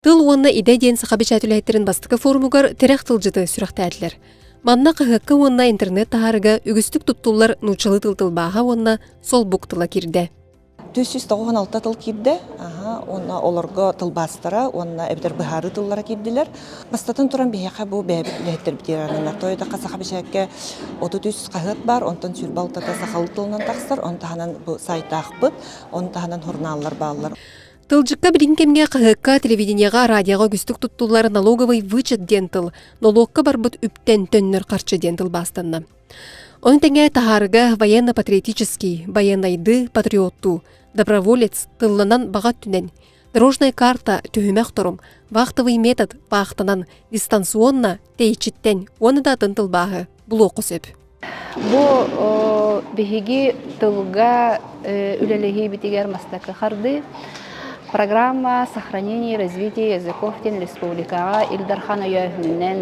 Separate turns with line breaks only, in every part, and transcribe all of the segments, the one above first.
Тыл уонна идэ диэн саха бэчээт үлэһиттэрин бастакы форумугар тирэх тылдьыты сүрэхтээтилэр. Манна хаһыакка уонна интернет таһаарыга үгүстүк туттуллар нууччалыы тыл тылбааһа уонна солбук тыла киирдэ.
496 тыл киирдэ, аха, уонна олорго тылбаастара уонна эбэтэр быһаарыы тыллара киирдилэр. Бастатан туран биһиэхэ бу бэйэбит үлэһиттэрбитигэр ананар. Тоойдоххо саха бэчээккэ 33 хаһыат баар, онтон 26-та сахалыы тылынан тахсар, он таһынан бу сайтаахпыт, он таһынан журналлар бааллар.
Тылдьыкка билиҥ кэмҥэ хаһыакка, телевидениеҕа, радиоҕа үгүстүк туттуллар налоговый вычет диэн тыл нолуокка барбыт үптэн төннөр харчы диэн тылбаастанна. Ону тэҥэ таһаарыга военно-патриотический, байыаннайды, патриоттуу, доброволец тылланан баҕа өттүнэн, дорожная карта түһүмэх торум, вахтовый метод вахтанан, дистанционно тэйиччиттэн уонна да атын тылбааһы булуохха сөп.
Бу биһиги тылга үлэлэһиибитигэр бастакы хардыы программа сохранения и развития языков диэн республикаҕа Ил Дархан өйөөһүнүнэн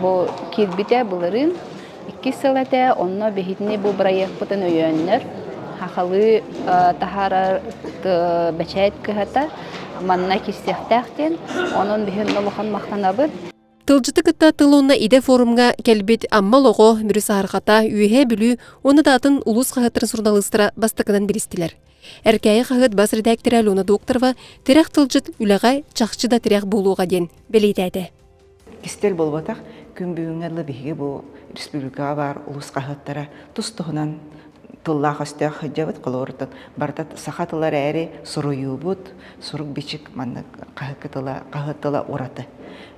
бу киирбитэ былырыын иккис сыл этэ. Онно биһигини бу бырайыакпытын өйөөннөр сахалыы таһаарар бэчээт кыһата манна киирсиэхтээх диэн. Онон биһи улахан махтанабыт.
Тылдьыты кытта тыл уонна идэ форумҥа кэлбит Амма олоҕо, Мүрү саһарҕата, Үөһээ Бүлүү уонна да атын улуус хаһыаттарын суруналыыстара бастакынан билистилэр. Эркээйи хаһыат бас редактора Алена Докторова тирэх тылдьыт үлэҕэ чахчы да тирэх буолуоҕа диэн бэлиэтээтэ.
Кистэл буолбатах, күн бүгүҥҥэ дылы биһиги бу республикаҕа баар улуус хаһыаттара тус-туһунан тыллаах-өстөөх сылдьабыт. Холобуруттан барыта саха тыла эрээри суруйуубут, сурук-бичик маннык хаһыакка тыла, хаһыат тыла ураты.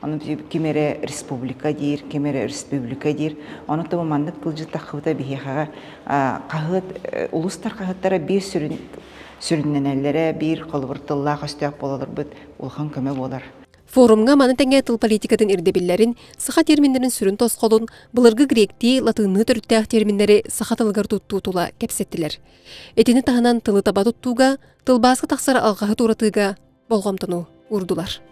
Ону ким эрэ республика диир, ким эрэ республика диир. Ону бу маннык тылдьыт таххыбыта биһиэхэҕэ хаһыат улуустар хаһыаттара биир сүрүн сүрүннэнэллэрэ, биир холобур тыллаах-өстөөх буолаларбыт улахан көмө буолар.
Форумҥа маны тэҥэ тыл политикатын ирдэбиллэрин, саха терминнэрин сүрүн тосхолун, былыргы гректии, латыынныы төрүттээх терминнэри саха тылыгар туттуу тула кэпсэттилэр. Итини таһынан тылы таба туттууга, тылбааска тахсар алҕаһы туоратыыга болҕомтону уурдулар.